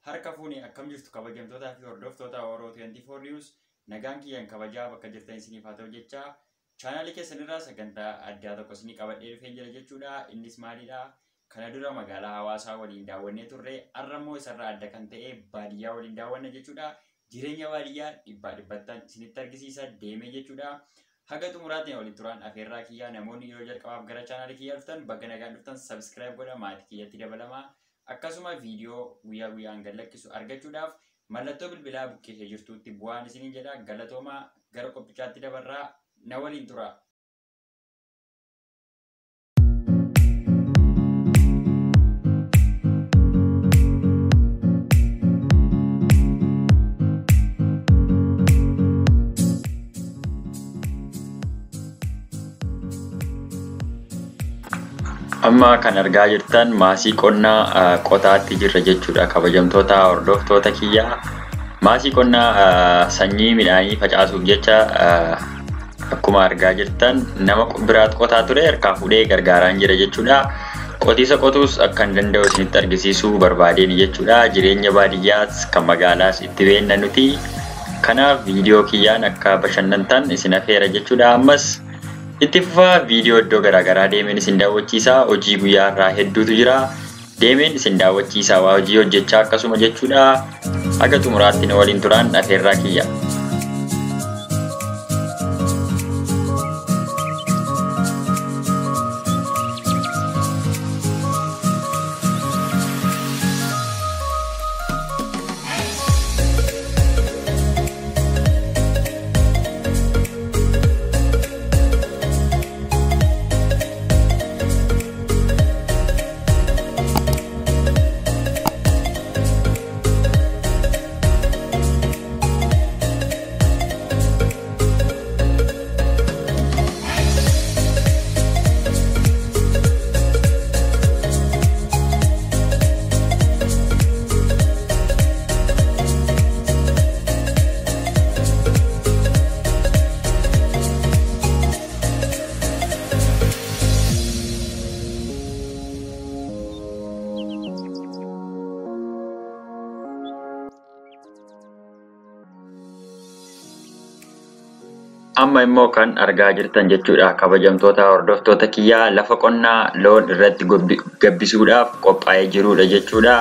Harka fuunee akkam jirtu kabajamtootaa fi hordoftoota Oro 24 News nagaan kiyyaan kabajaa bakka jirtan isiniif haa ta'u jechaa chaanaalii keessan irraa sagantaa addaa tokko isinii qabadhee dhufee jira jechuudha. Innis maalidha? Kana dura magaalaa hawaasaa waliin daawwannee turre, har'a immoo isarraa adda kan ta'e baadiyyaa waliin daawwanna jechuudha. Jireenya baadiyyaa dhibbaa dhibbattaan isinitti argisiisa deemee jechuudha. Haga xumuraatiin waliin turaan afeerraa kiyyaa namoonni yeroo jalqabaaf gara chaanaalii kiyyaa dhuftan bakka nagaan dhuftan subscribe godha maatii kiyyatti dabalamaa. Akkasuma viidiyoo guyyaa guyyaan gad lakkisu argachuudhaaf mallattoo bilbilaa bukkee jirtuutti bu'aan isiniin jedha. Galatoomaa gara qophichaatti dabarraa na waliin tura. Amma kan argaa jirtan maasii qonnaa qotaatti jirra jechuudha kabajamtoota hordoftoota kiyyaa. Maasii qonnaa sanyii midhaanii facaasuuf jecha akkuma argaa jirtan nama biraatu qotaa ture harkaa fuudhee gargaaraan jira jechuudha. Qotiisa qotuus akka hin danda'u isinitti argisiisuu barbaadeen jechuudha. Jireenya baadiyyaas kan magaalaas itti beenna nuti. Kanaaf viidiyoo kiyyaan akka bashannantan isin afeera jechuudha. Ammas itti fufaa viidiyoo iddoo garaagaraa deemeen isin daawwachiisa. Hojii guyyaa irraa hedduutu jira. Deemeen isin daawwachiisa waa hojii hojjechaa akkasuma jechuudha. Haga xumuraatti na waliin turaan afeerraa kiyya. Amma immoo kan argaa jirtan jechuudha kabajamtoota hordoftoota kiyyaa lafa qonnaa loon irratti gabbisuudhaaf qophaa'ee jirudha jechuudha.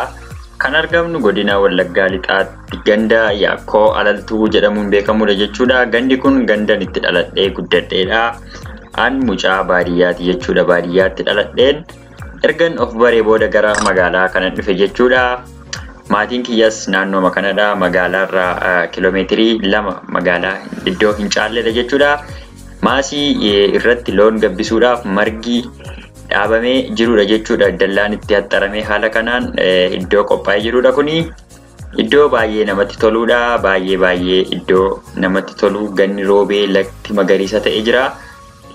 Kan argamnu godina Wallaggaa Lixaatti ganda Yaakkoo Alaltuu jedhamuun beekamudha jechuudha. Gandi kun gandan itti dhaladhee guddadheedha. An mucaa baadiyyaati jechuudha. Baadiyyaatti dhaladheen ergan of baree booda gara magaalaa kanan dhufe jechuudha. Maatiin kiyyas naannooma kanadha. Magaalaarraa kiiloomeetirii 2 magaalaa iddoo hin caalledha jechuudha. Maasii irratti loon gabbisuudhaaf margi dhaabamee jirudha jechuudha. Dallaan itti haxxaramee haala kanaan iddoo qophaa'ee jirudha kuni. Iddoo baay'ee namatti toludha. Baay'ee baay'ee iddoo namatti tolu ganni roobee lafti magariisa ta'ee jira.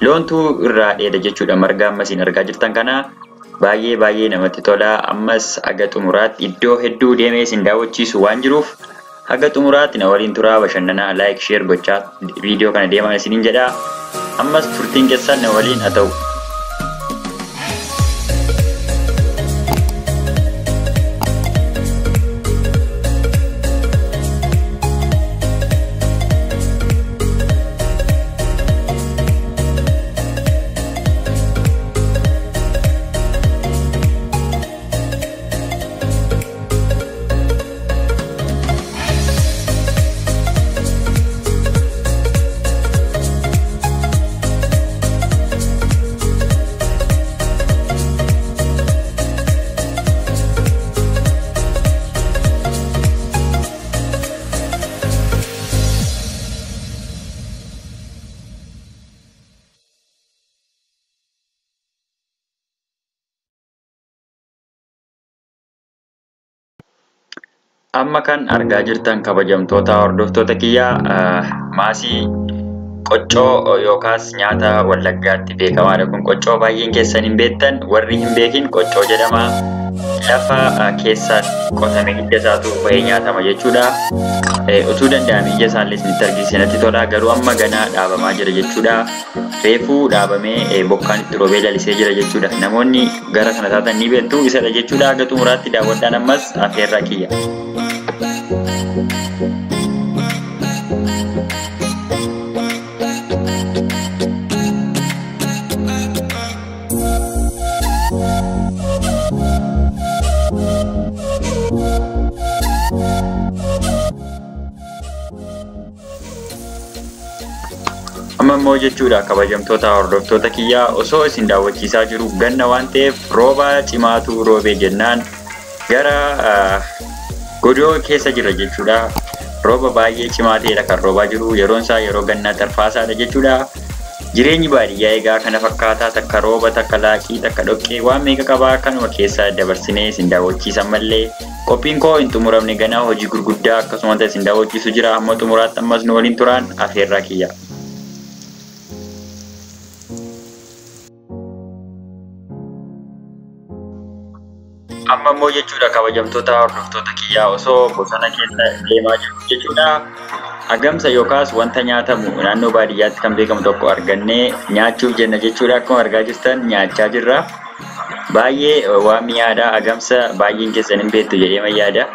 Loontu irraa dheeda jechuudha. Marga ammasiin argaa jirtan kana. Baay'ee baay'ee namatti tola. Ammas haga xumuraatti iddoo hedduu deemee isin daawwachiisu waan jiruuf haga xumuraatti na waliin turaa bashannanaa like share gochaa viidiyoo kana deemaa isiniin jedha. Ammas turtiin keessan na waliin haa ta'u. Amma kan argaa jirtan kabajamtoota hordoftoota kiyyaa maasii qoccoo yookaas nyaata Wallaggaatti beekamaadha. Kun qoccoo baay'een keessan hin beektan, warri hin beekin qoccoo jedhama. Lafa keessa qotamee hidda isaatu bahee nyaatama jechuudha. Utuu danda'ame ija isaallee isinitti argisiise natti tola. Garuu amma ganaa dhaabamaa jira jechuudha. Reefuu dhaabamee bokkaan itti roobee lalisee jira jechuudha. Namoonni gara kana taatan ni beektu isadha jechuudha. Haga xumuraatti daawwadhaan ammas afeerraa kiyya. Amma immoo jechuudha kabajamtoota hordoftoota kiyyaa osoo isin daawwachiisaa jiru ganna waan ta'eef rooba cimaatu roobee jennaan gara godoo keessa jira jechuudha. Rooba baay'ee cimaa ta'edha kan roobaa jiru, yeroon isaa yeroo gannaa tarfaasaadha jechuudha. Jireenyi baadiyyaa egaa kana fakkaataa, takka rooba, takka laaqii, takka dhoqqee waan meeqa qabaa, kanuma keessa dabarsinee isin daawwachiisan mallee qophiin koo hin xumuramne, ganaa hojii gurguddaa akkasumas isin daawwachiisu jira. Amma xumuraatti ammas nu waliin turaan afeerraa kiyya. Amma immoo jechuudha kabajamtoota hordoftoota kiyyaa osoo bosona keessa deemaa jiru jechuudha. Agamsa yookaas wanta nyaatamu naannoo baadiyyaatti kan beekamu tokko argannee nyaachuuf jenna jechuudha. Akkuma argaa jirtan nyaachaa jirra. Baay'ee waan mi'aadha. Agamsa baay'een keessan hin beektu jedhee yaada.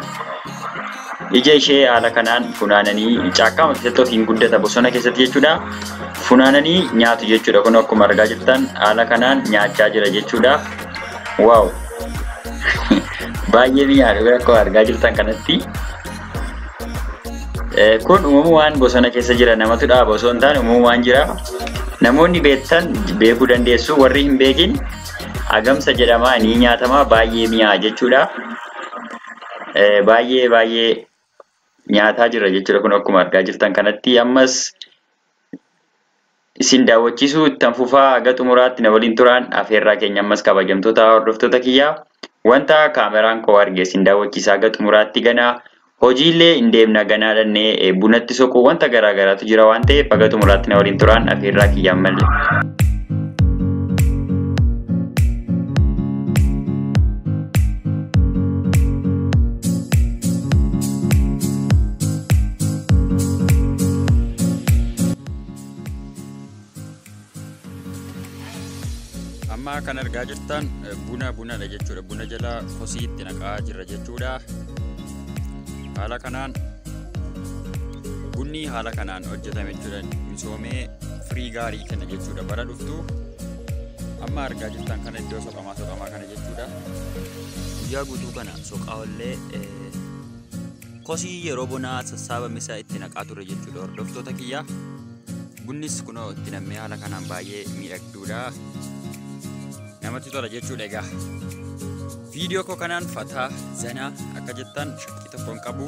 Ija ishee haala kanaan funaananii caakkaa keessatti ofiin guddata bosona keessatti jechuudha. Funaananii nyaatu jechuudha. Kun akkuma argaa jirtan haala kanaan nyaachaa jira jechuudha. Waaw! Baay'ee mi'aadha akkuma argaa jirtan kanatti. Kun uumamumaan bosona keessa jira, namatu dhaaba osoo hin taane uumamumaan jira. Namoonni beektan beekuu dandeessu, warri hin beekin agamsa jedhama, ni nyaatama, baay'ee mi'aa jechuudha. Baay'ee baay'ee nyaataa jira jechuudha kun akkuma argaa jirtan kanatti. Ammas isin daawwachiisuu ittan fufaa, haga xumuraatti na waliin turaan afeerraa keenya ammas kabajamtoota hordoftoota kiyyaa. Wanta kaameraan koo arge isin daawwachiisaa haga xumuraatti, ganaa hojiilee hin deemna, ganaa dhannee bunatti soquu wanta garaa garaatu jira waan ta'eef haga xumuraatti na waliin turaan afeerraa kiyya ammallee. Amma kan argaa jirtan bunadha jechuudha. Buna jala kosii itti naqaa jirra jechuudha. Haala kanaan bunni haala kanaan hojjetame jechuudha. Misoomee firii gaarii kenna jechuudha. Bara dhuftu amma argaa jirtan kana iddoo soqamaa kana jechuudha. Guyyaa guutuu kana soqaa ollee kosii yeroo bonaa sassaabame isaa itti naqaa ture jechuudha hordoftoota kiyya. Bunnis kunoo itti nammee haala kanaan baay'ee miidhagduudha. Namatti tola jechuudha egaa. Viidiyoo koo kanaan fataa zanaa akka jettan shakkii tokko hin qabu.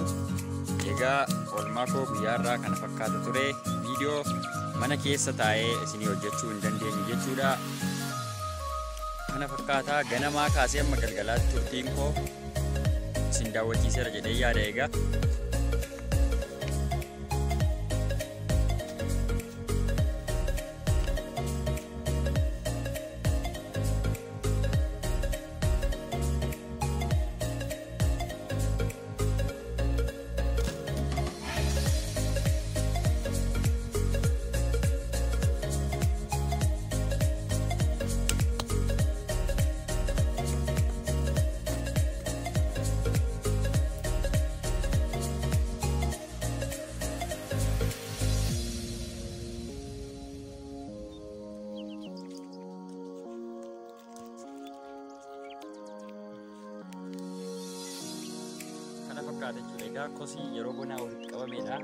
Egaa oolmaa koo guyyaarraa kana fakkaata ture. Viidiyoo mana keessa taa'ee isinii hojjechuu hin dandeenye jechuudha. Kana fakkaataa ganamaa kaasee amma galgalaatti turtiin koo isin daawwachiiseera jedhee yaada egaa. Jechuudha egaa kosii yeroo bonaa walitti qabamedha.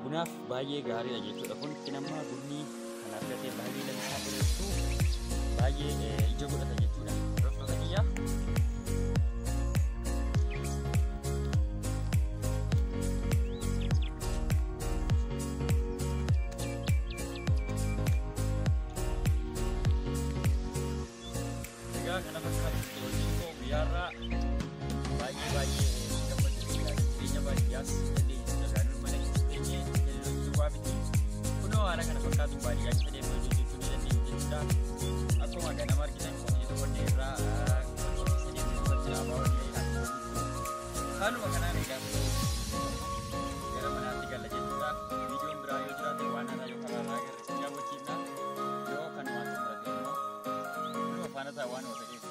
Bunaaf baay'ee gaariidha jechuudha. Kun itti nama bunni kan argate baay'ee lalisaa bareechu baay'ee ija godhata jechuudha. Hordoftoota kiyya. Egaa kana fakkaata hojiin koo guyyaarraa baay'ee baay'ee jireenya baadiyyaas dandeenya mana keessa teenyee hojjechuu miti. Kunoo haala kana fakkaatu baadiyyaa keessa deemnee hojjechuu ni dandeenya jechuudha. Akkuma ganama argitan qotiyyoo qonnee irraa keessa deemnee Dhaabaa walii haaluma kanaan egaa gara manaatti galla jechuudha. Viidiyoon biraa yoo jiraate waan haaraa yoo karaa irraa agarre isin daawwachiifna. Yoo kanumaan xumurate immoo kunuma faana ta'a waan ta'eef.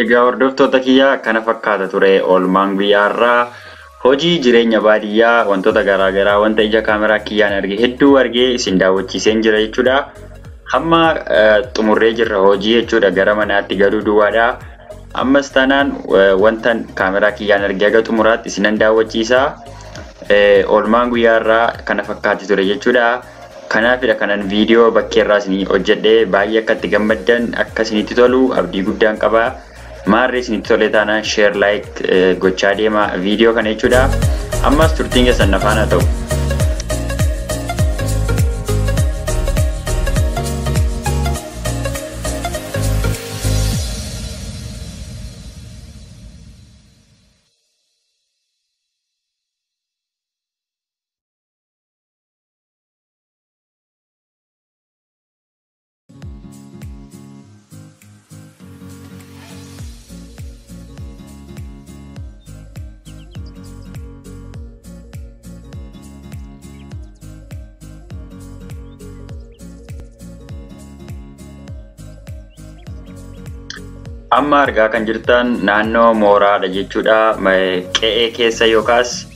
Egaa hordoftoota kiyyaa kana fakkaata ture oolmaan guyyaa har'aa hojii jireenya baadiyyaa wantoota garaagaraa wanta ija kaameraa kiyyaan arge hedduu argee isin daawwachiiseen jira jechuudha. Hamma xumurree jirra hojii jechuudha gara manaatti galuu duwwaadha. Ammas taanaan wantan kaameraa kiyyaan arge haga xumuraatti isinan daawwachiisa. Oolmaan guyyaa har'aa kana fakkaatti ture jechuudha. Kanaafidha kanan viidiyoo bakkeerraa isinii hojjedhee baay'ee akka itti gammaddan akka isinitti tolu abdii guddaan qaba. Maarree isinitti tole taanaan share like gochaa deema viidiyoo kana jechuudha. Ammas turtiin keessan na faana ta'u. Amma argaa kan jirtan naannoo mooraadha jechuudha. Qe'ee keessa yookaas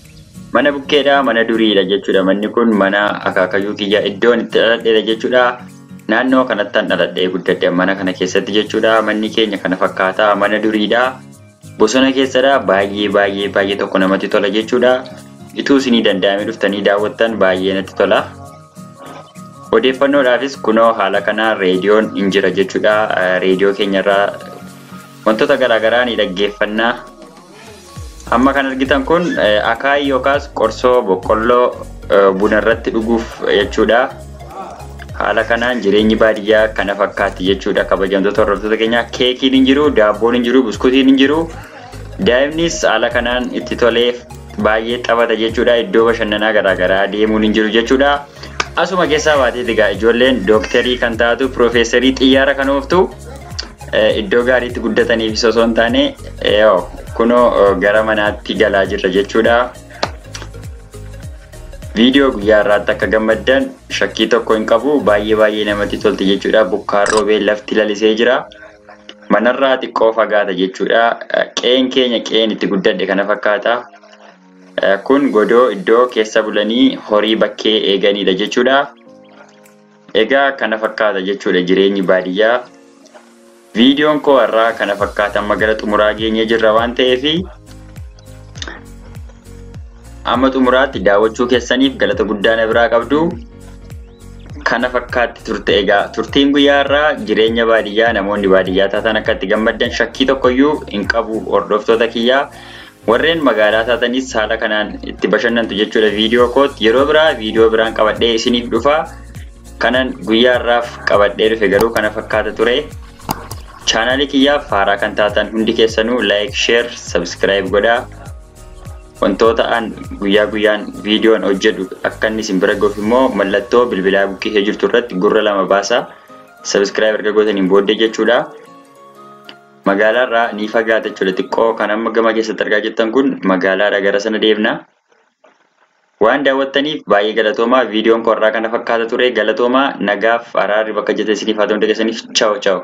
mana bukkeedha, mana duriidha jechuudha. Manni kun mana akaakayyuu kiyya iddoon itti dhaladheedha jechuudha. Naannoo kanattan dhaladhee guddadhe mana kana keessatti jechuudha. Manni keenya kana fakkaata, mana duriidha. Bosona keessadha. Baay'ee baay'ee baay'ee tokko namatti tola jechuudha. Ituu isinii danda'amee dhuftanii daawwattan baay'ee natti tola. Odeeffannoodhaafis kunoo haala kanaan reediyoon hin jira jechuudha. Reediyoo keenyarraa wantoota garaagaraa ni dhaggeeffannaa. Amma kan argitan kun akaayii yookaas qorsoo boqqolloo buna irratti dhuguuf jechuudha. Haala kanaan jireenyi baadiyyaa kana fakkaatti jechuudha. Kabajamtoota hordoftoota keenyaa keekiin hin jiru, daabboon hin jiru, buskutiin hin jiru. Daa'imnis haala kanaan itti tolee baay'ee taphata jechuudha. Iddoo bashannanaa garaagaraa deemuun hin jiru jechuudha. Asuma keessaa baateeti egaa ijoolleen dooktarii kan taatu, piroofeesarii xiyyaara kan ooftu iddoo gaariitti guddataniif osoo hin taane kunoo gara manaatti galaa jirra jechuudha. Viidiyoo guyyaa har'aatti akka gammaddan shakkii tokko hin qabu. Baay'ee baay'ee namatti tolti jechuudha. Bokkaan roobee lafti lalisee jira. Manarraa xiqqoo fagaata jechuudha. Qe'een keenya qe'een itti guddadhe kana fakkaata. Kun godoo iddoo keessa bulanii horii bakkee eeganidha jechuudha. Egaa kana fakkaata jechuudha jireenyi baadiyyaa. Viidiyoon koo har'aa kana fakkaata. Amma gara xumuraa geenyee jirra waan ta'eef amma xumuraatti daawwachuu keessaniif galata guddaa na biraa qabdu. Kana fakkaatti turte egaa turtiin guyyaa har'aa jireenya baadiyyaa namoonni baadiyyaa taatan akka itti gammaddan shakkii tokkoyyuu hin qabu hordoftoota kiyyaa. Warreen magaalaa taatanis haala kanaan itti bashannantu jechuudha viidiyoo kootti. Yeroo biraa viidiyoo biraan qabadhee isiniif dhufa. Kanan guyyaa har'aaf qabadhee dhufe garuu kana fakkaata ture. Chaanaalii kiyyaaf haaraa kan taatan hundi keessanuu like, share, subscribe godhaa. Wantoota an guyyaa guyyaan viidiyoon hojjedhu akka inni isin bira gahuuf immoo mallattoo bilbilaa bukkee jirtu irratti gurra lama baasa. Subscribe erga gootaniin booddee jechuudha. Magaalaarraa ni fagaata jechuudha xiqqoo kan amma gama keessatti argaa jirtan kun magaalaadha gara sana deemna. Waan daawwattaniif baay'ee galatoomaa. Viidiyoon koo har'aa kana fakkaata ture. Galatoomaa, nagaaf araarri bakka jirtan isiniif haa ta'u hundi keessaniif. Chaaw chaaw.